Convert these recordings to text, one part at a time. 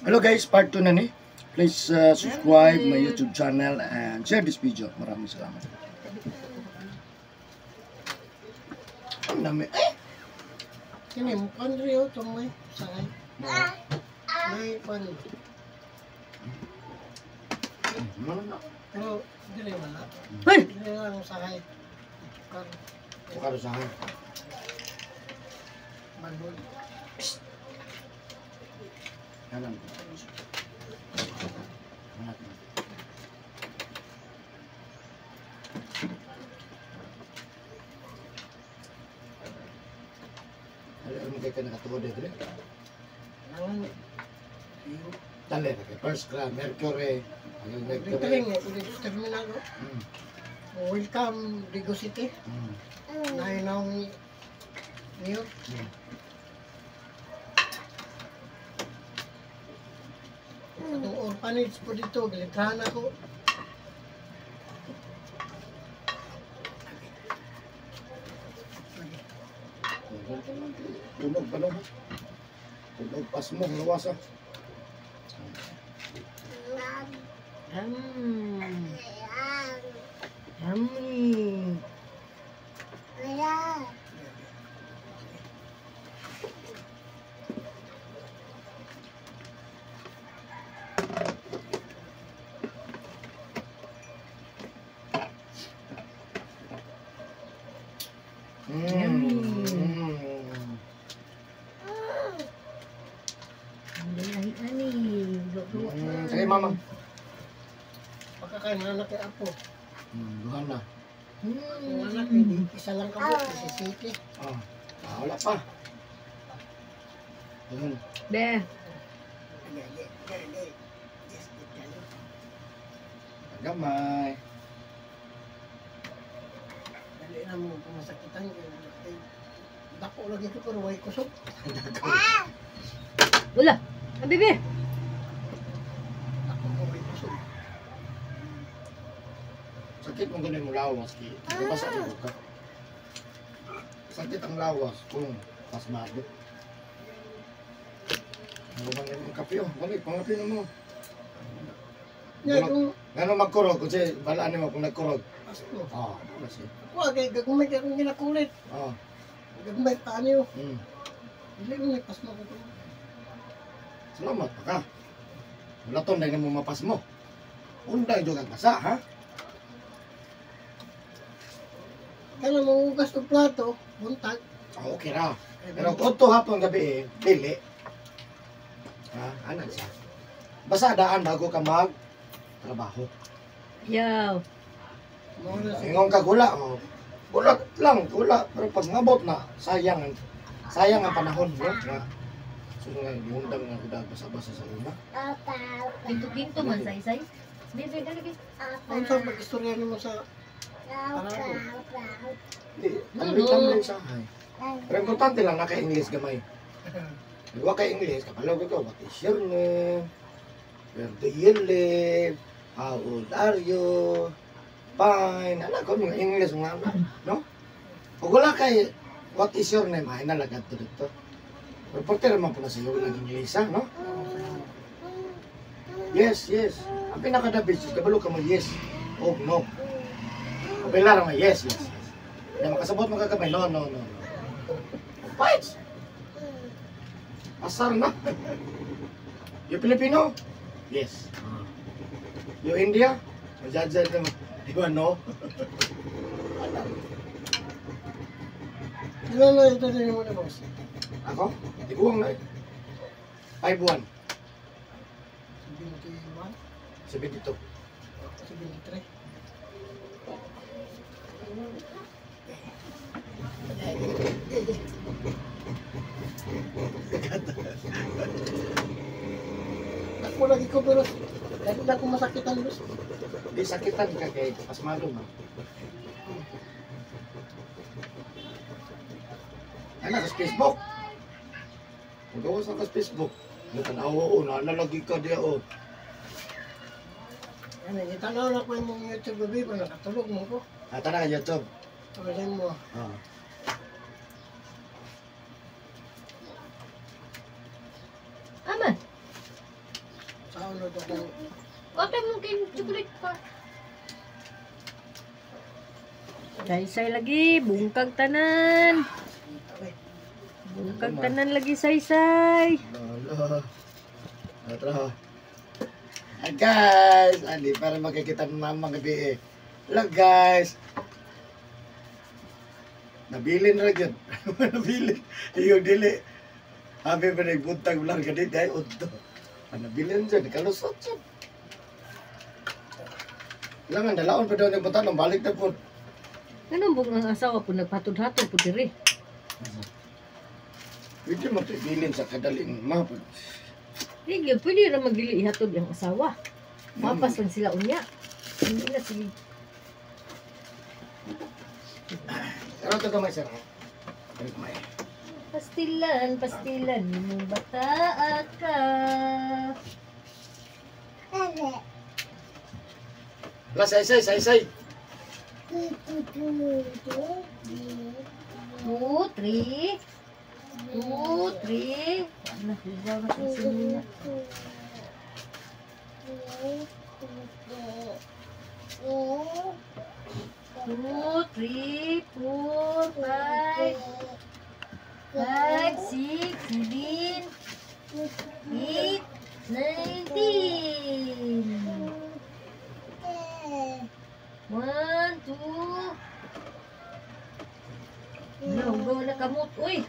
Hello guys, part 2 na ni. Please subscribe my YouTube channel and share this video. Maraming salamat. Ang dami. Eh! Kini mo kan rio tong may sangay. May pan. Ano na? Pero dili wala. Hey! Dili lang sakay. Kar Bukaro sa akin. Balon. Alam ko. Anak mo. Alam mo kay ka nakatuwa dito eh. Nangan. Dali, kay first class, Mercury. Ang Dito Mercury. rin eh, dito terminal. Oh. Welcome Digo City. Nainaw niyo. Atong orphanage po dito, gilitrahan ako. Tunog pa no? Tunog pas mo, lawas ah. Mm. Yummy. Yummy. Ang lahi ani. Duwa Sige, mama. Pagkakain na anak kay Apo. Duhan na. Ang anak, hindi isa lang ka po, si City. Ah, ah, wala pa. Ayun. Be, Gamay. Dali na mo pumasakitan. Dako lagi ko pero way kusog. Wala. Ah, bebe. Dako ko way kusog. Sakit mo ganun mo lawas. Ki. Basta ka. Sakit ang lawas kung pasmado. Ano ba yung kape oh? Balik, pangape na mo. Nya kung Ngano magkurog kasi balaan nimo kung nagkurog. Pasko. Ah, ano siya? Ako kay gagmay kay akong ginakulit. Ah. Gagmay pa niyo. Dili mo may pasmo ko. Salamat pa ka. Wala to na mo mapasmo. Unday jud kag basa, ha? Kana mangugas og plato, buntag. Ah, okay ra. Pero kung to hapon gabi eh, dili. Ha, ana siya. Basta daan bago ka mag trabaho. Yaw. Ingon ka gula, oh. Gula lang, gula. Pero pag ngabot na, sayang sayang ang panahon, no? Nga, so nga, gihundang nga kudag basa-basa sa una. Ginto-ginto man sa isay. Bebe, dali be. Unsa pag-istorya nimo sa Arabo? Hindi, tambling-tambling sa hay. Pero importante lang, naka-English gamay. Wa kay English, kapalaw ka, what is your name? Where do you live? How old are you? Fine. Anak ko, mga English, mga anak, no? Kung wala kay, what is your name? Ay, nalagad to dito. Reporter man po na sa iyo ng English, ha, no? Yes, yes. Ang pinaka-the best is, kabalo ka mo, yes o no. O pila ra yes, yes, yes. Hindi makasabot mo kagamay, no, no, no, no. Fights! Asar na. You Filipino? Yes. You India? Majajan naman. Di ba no? Ilan na ito din mo na boss? Ako? Di ko na eh. 5'1". 71, 72. 73. Ako lagi ko pero dahil na akong masakitan boss. Di sakitan ka kay pasmado man. Ano sa Facebook? Magawas na ka sa Facebook. Natanaw o, nalagi ka diya o. Ano, gitanaw na ko yung YouTube gabi pa nakatulog mo ko. Ata na ka YouTube. Ano mo? Ah. Ama. Download ako. Kata mo kin chocolate pa. Saysay lagi, bungkag tanan. Bungkag tanan lagi saysay. Lolo. Tara. Hi guys, ali para makikita ng mama gabi eh. Hello guys. Nabilin ra gyud. Nabilin. Iyo dili. Happy pa nagbuntag lang ka dito ay udto. Nabilin jud kalusot jud. Langan dalaon pa daw ni buntag nang balik na pud. Anong bug ang asawa po nagpatod-hatod po diri? Pwede mo ito ibilin sa kadaling mapod. Sige, pwede ra magdili ihatod ang asawa. Mapas lang sila unya. Hindi na sige. Pero ito gamay sir. Pero gamay. Pastilan, pastilan, imong bata ka. La, say, say, say, say. 2, 3, 2, 3. Wala, hugaw na sa sinina. 2, 3, 4, 5, 5, 6, 7, 8, 9, 10. 1, 2. No, go na kamot. Uy!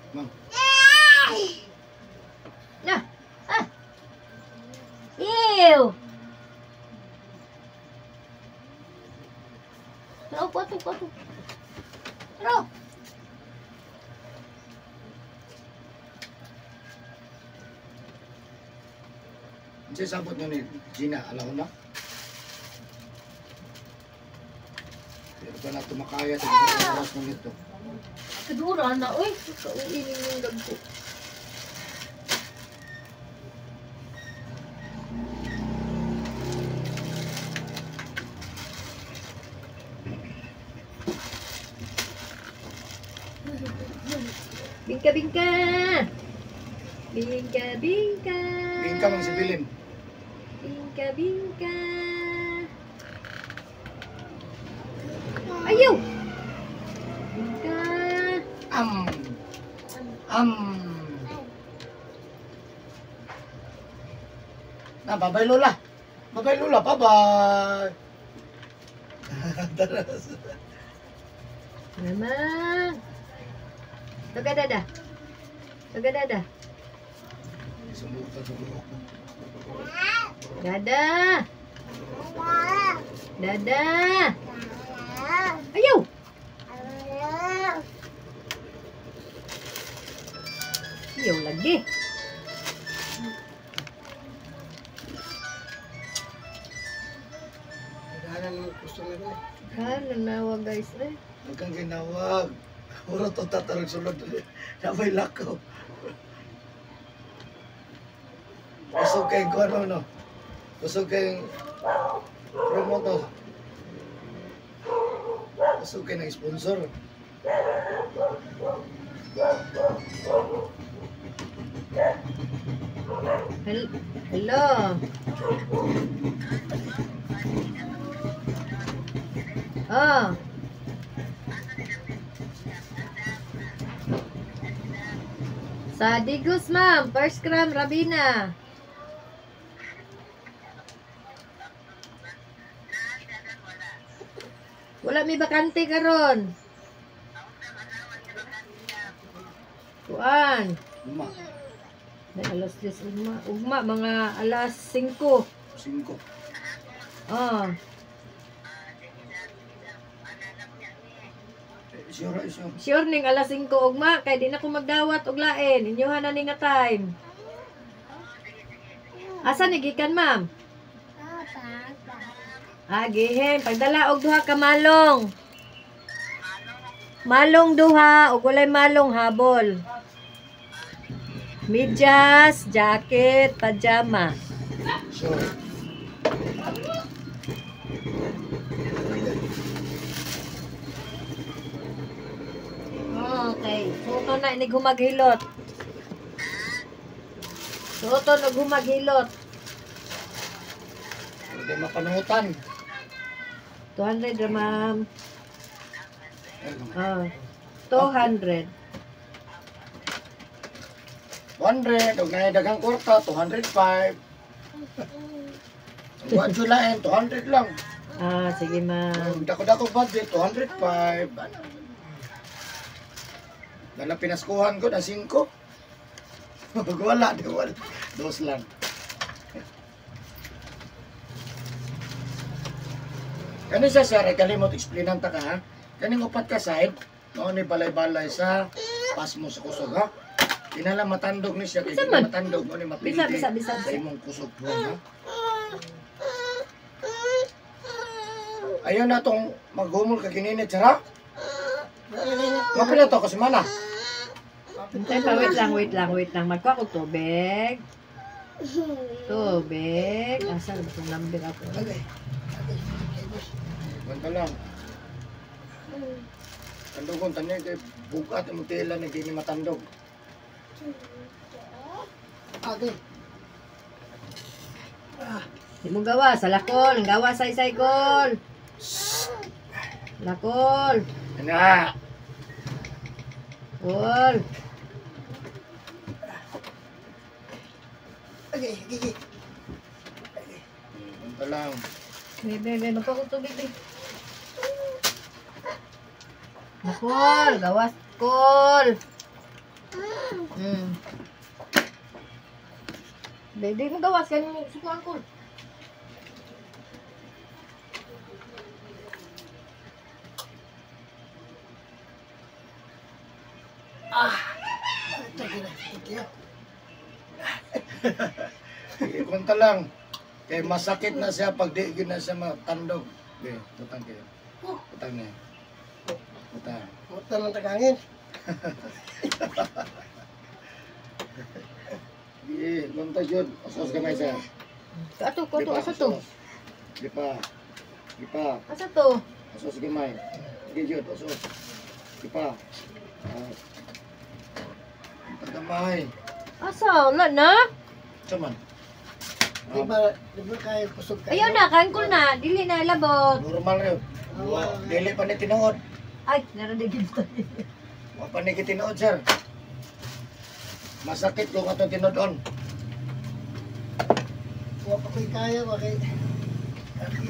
Ma'am. Na! Ah! Ew! Tara, upo, upo, upo. Tara! Ano sabot niyo ni Gina? Alam na? Pero pa na tumakaya sa isang oras ng ito. Kadura na, uy! Kauwi ninyong dagko. Bingka, bingka! Bingka, bingka! Bingka mang sibilin. Bingka, bingka! Ayaw! Bingka! Am! Am! Na, bye-bye Lola! Bye-bye Lola! Bye-bye! Tara. Mama! Taga dada. Taga dada. Sumukan sa buhok. Dada! Dada! Ayaw! Ayaw lagi. Naghanan ng customer na. Ha, nanawag guys eh. Huwag kang ginawag. Puro to tatarong sulod. Nabay lakaw. Busog kayong kung ano, no? Busog kayong promoto. Busog kayo ng sponsor. Hello. Oh. Sa Digos, ma'am. First gram, Rabina. Wala may bakante karon. Kuan. Ugma. May alas 10 ugma. Ugma, mga alas 5. 5. Oh. Sure, sure. Sure ning alas 5 ugma kay di na ko magdawat og lain. Inyohan na ni nga time. Asa ni gikan, ma'am? Ah, gihin. Pagdala og duha ka malong. Malong duha ug walay malong habol. Medyas, jacket, pajama. Sure. Okay. Suoto na inig humaghilot. Suoto na humaghilot. Hindi mapanutan. 200 ra, ma'am. Ah. 200. 100, og naay daghang kwarta, 205. Wa jud lain, 200 lang. Ah, sige, ma'am. Dako-dako budget, 205. Ano? Dala pinaskuhan ko na 5. Wala, di wala. Dos lang. Kani siya sir, kalimot explainan ta ka ha. Kaning upat ka side, mao ni balay-balay sa pas mo sa kusog ha. Kinala matandog ni siya kay Bisa man. matandog mo ni mapildi. Bisa, bisa, bisa, Sa bisa. imong kusog buwan ha. Ayaw na tong maghumol ka gininit sara. Mapila to kasi mana. Hintay pa, wait lang, wait lang, wait lang. Magkuha ko tubig. Tubig. Asa na ba itong number ako? Okay. Ganda lang. Tandogon tanin kay bugat imong tila ni dini matandog. Okay. Di mo gawa sa lakol. Ang gawa sa isay kol. Lakol. Ana. Kol. Okay, okay. Ganda lang. Bebe, bebe, magkuha ko tubig, bebe. Lakol. Gawas. Kol. Bebe, mo gawas. Ganun mo. Sukuan kol. Ito gina. Thank you. Ikunta lang. Kay masakit na siya pag di gyud na siya matandog. Be, tutang kayo. Tutang niya. Tutang. Muta lang tagangin. Di, lunta jud. Asos gamay siya. Ato, ko to. Asa to? Di pa. Di pa. Asa to? Asos gamay. Sige jud, asos. Di pa. Lunta gamay. Asa? Wala na? Sa man? Di ba kaya kusog kayo? Ayaw na, kankol na. Dili na, labot. Normal rin. Dili pa ni tinuod. Ay, naradigid tayo. Wa pa ni tinuod, sir. Masakit kung atong tinuod-on. Wa pa ko'y kaya, wa kay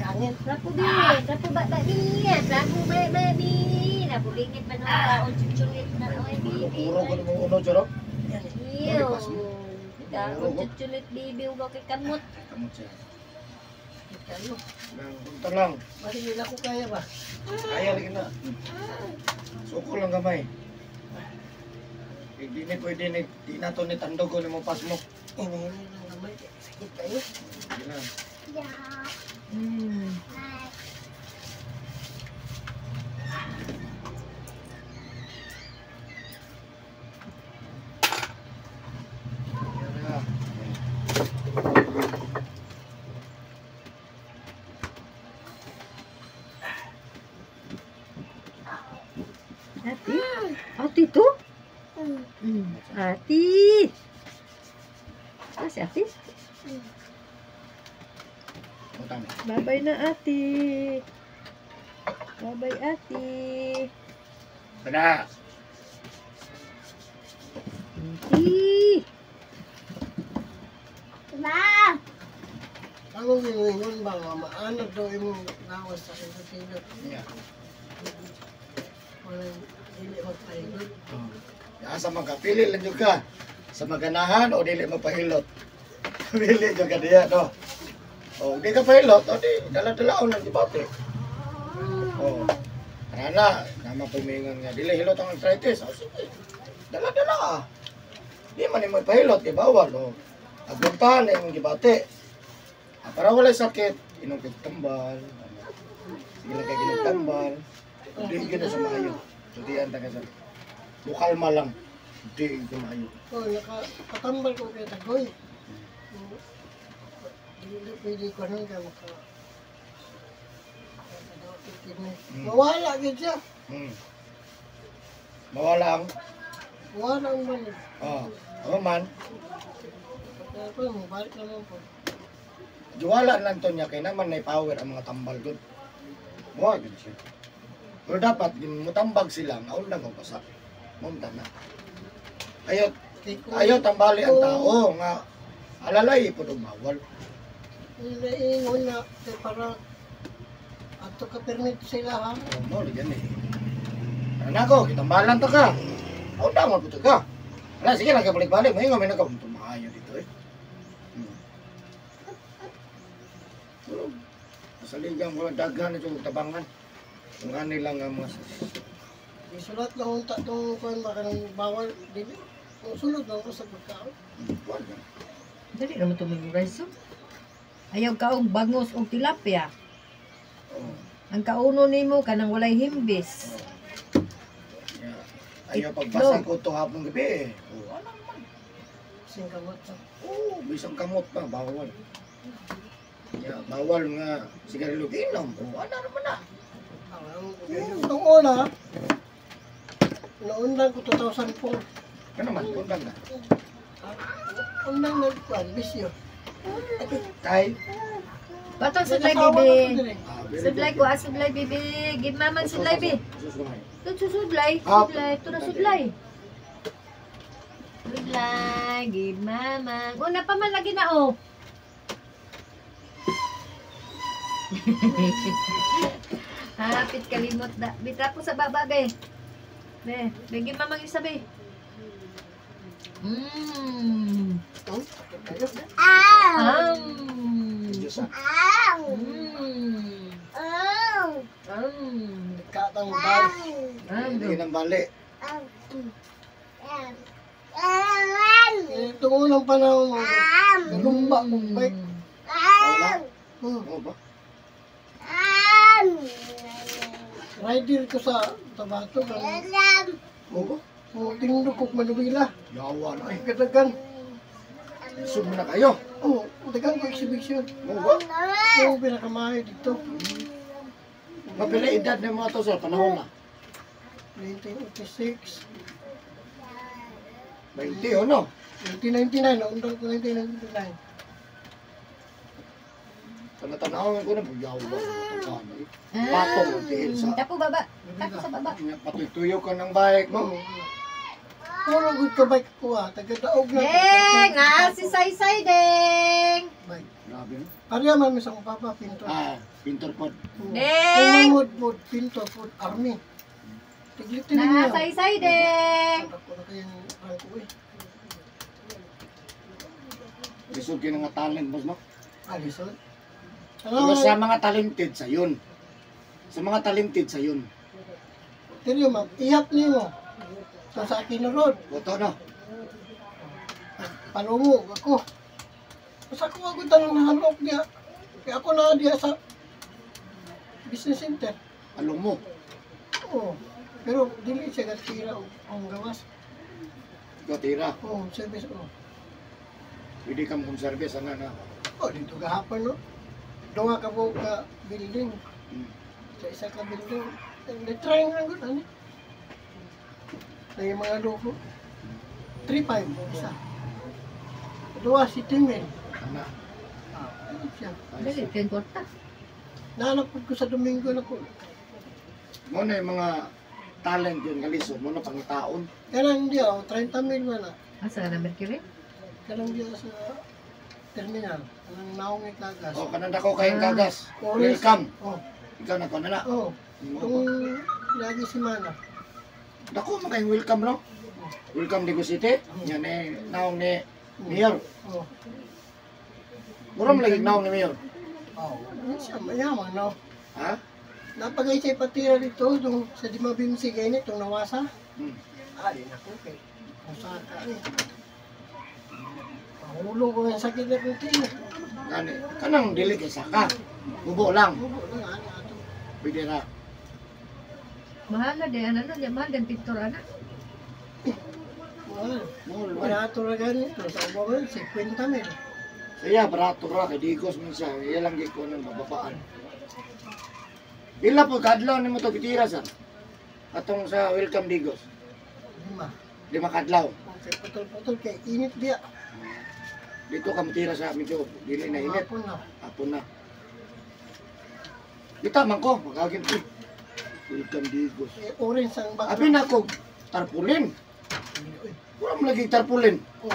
angin. Rapo bi, rapo ba ba bi, rapo ba ba bi. Rapo bingit pa nung taon, chuchulit na oy bibi. Puro ko ng uno, sir. Iyo. Taon chuchulit bibi uga kay kamot. Kamot siya. Kayo. Lang, punta lang. Basi nila ko kaya ba? Kaya lagi na. Suko lang gamay. Hindi ni pwede ni di na to ni tandog ni mo pasmo. Ini lang gamay. Sakit kayo. Hindi lang. Yan na. Ati? Ati to? Ati. Ah, si ati? Utang. Bye-bye na ati. Bye-bye ati. Sana. Ati. Ang giningon ba nga maanad daw imong lawas sa hilot-hilot. Yeah. Walang dili magpahilot. Oh. Asa magkapili lang jud ka. Sa maganahan o dili magpahilot. Pili jud ka diya no. Oh, di ka pahilot o di dala-dalaon lang debate. Oh. Ana, nama pumingon nga dili hilot ang arthritis. Oh, sige. Dala-dala ah. Di man imo pahilot kay bawal oh. Aguntahan na imong gibate. Ah, para walay sakit, inom kag tambal. Sige lang kay ginom tambal. Di gyud na sa maayo. Sutian ta ka sa. Mukalma lang. Di ko maayo. Oh, nakatambal ko kay Tagoy. Hindi pwede ko nang kaya maka... Mawala gid siya. Mawala ang... Mawala ang balik. Oo. Oo man. Kaya po, mabalik naman po. Juwala lang to niya kay naman na power ang mga tambal doon. Mawala gid siya. Pero dapat mutambag sila nga undang ang basa. Munda na. Ayaw, ayaw tambali ang tao nga alalay po bawal. Inaingon na kay para ato ka permit sila ha. Oh, mo lagi ni. Ano ko, kitambalan ta ka. Undang mo puto ka. Ala sige lang kabalik-balik, may may nagka maayo dito eh. Pero sa ligang wala daghan ito tabangan. Kung kanila nga mga Isulat lang unta tong kuan baka nang bawal dili. Kung sulod lang ko sa pagkaon. Dali naman ito mag-rice. Ayaw kaong bangos o tilapia. Oh. Ang kauno nimo kanang walay himbis. Yeah. Ayaw pagbasa ko to hapon gabi eh. Oh, ano naman. Sing kamot pa. Oh, bisang kamot pa bawal. Yeah, bawal nga sigarilyo inom. Oh, ano naman na. Nung una, naundang ko 2004. Ano naman, undang na. Undang nagkuan, bisyo. Kay? Patong sudlay, bibi. Sudlay ko, sudlay, bibi. Give mama sudlay, bibi. Ito sudlay. Sudlay. Ito na sudlay. Sudlay, give mama. Una pa man lagi na, oh. Hapit kalimot da. Bita po sa baba, be. Be, be, give mamang isa, be. Mmm. Mmm. Katang bali. Hindi nang bali. Itong unang panahon mo, nalumba kong bike. Oo ba? Rider ko sa Tabato. Oo ba? Tingnan ko Manubila. Yawa na eh. Kadagan. Isog mo na kayo. Oo, dagan ko exhibition. Oo ba? Oo, pinakamayo dito. Mapila edad na mga to sir, panahon na. 1986. 20 o no? 1999, naundang ko 1999. Tanatanawin ko na, yawa. Patong ang tiil sa... Tapo baba. Tapo sa baba. Patuyo ka ng bike mo. Puro good ka bike ko ah. Taga-daog na. Deng! Ah, si Saysay, Deng! Bike. Grabe no? Ariya man misang papa, pintor. Ah, pintor po. Deng! Umangod po, pintor po, army. Tiglitin Na, niya. Saysay, Deng! Ako na kayong rangko eh. Lisod kayo nga talent, boss no? Ah, lisod? Pero sa mga talented sa yun. Sa mga talented sa yun. Tiyo ma'am, ihap niyo. Ito sa akin na road. Boto no? Palungog ako. Basta ko ako tanong nahanok niya. Kaya ako na diya sa business center. Along mo? Oo. Pero dili siya gatira ang gawas. Gatira? Oo, service oo. Pwede kang kung service, ano na? Oo, dito gahapon no. Dunga ka po ka building. Sa isa ka building. Try nga gud ani. Ay mga loko. 3.5 isa. Duwa si Timel. Ana. Ah, ano siya? Dali, kay kwarta. Nahanap ko sa Domingo na ko. Mo na yung mga talent yun kalisod, mo na pangitaon. Kanang diya, oh, 30 mil man na. Asa na Mercury? Kanang diya sa terminal. Kanang naong ni Kagas. Oh, kanang dako kayong Kagas. Welcome. Oh. Ikaw na ko na na. Oh. Itong lagi si Mana. Dako mo kayong welcome no? Welcome Digo City. Yan eh, naong ni Mayor. Oh. Mura mo lagi naong ni Mayor. Oh, siya mayaman no. Ha? Napagay siya patira dito dong sa Dimabimsi kay ni itong nawasa. Ah, di na ko kay. Kung saan ka eh. Mahulog ko yung sakit na kong tiyo. Gani, kanang dili kay saka. Bubo lang. Bubo lang ani ato. Pwede ra. Mahal na din, ano, mahal din pintor, ana. Mga Mahal. Mahal man. Barato ra gani ito. Sa ubang 50 mil. Siya, barato ra. Kay Digos man siya. Iya lang gikunan, bababaan. Pila po, kadlaw ni mo to gitira, sir? Atong sa Welcome Digos. 5. 5 kadlaw. Okay, putol-putol kay init biya. Dito ka matira sa medyo dili na init. Hapon na. Hapon na. Dito man ko, magagin ko. Welcome Digos. Eh, orange ang baka. Abi na ko tarpaulin. Uy, Wala mo lagi tarpaulin. oh,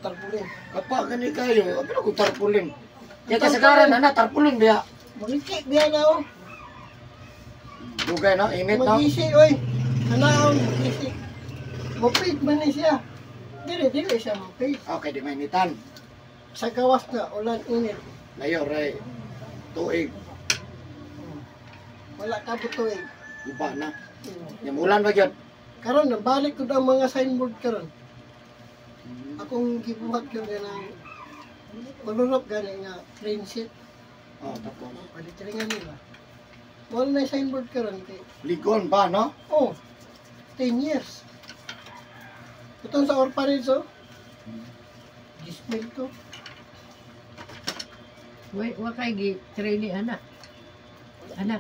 tarpaulin. Kapa gani kayo, abi na ko tarpaulin. Kaya kasagaran na tarpaulin biya. Magiki biya na oh. Dugay no, init no. Magisi oy. Anaon magisi. Mupig man ni siya. Dili dili siya mupig. Okay, di mainitan. Sa gawas na ulan init. Layo ray. Tuig, Wala ka butuig. Uba na. Yamulan ba gyud? Karon nabalik ko ang mga signboard karon. Akong gibuhat ko ng kulurop gani nga friendship. Oh, tapos. Palitringan nila. Wala na signboard karon kay Ligon ba no? oh, 10 years. Itong sa orphanage oh. 10,000 to. Wa kay gi training anak. Anak.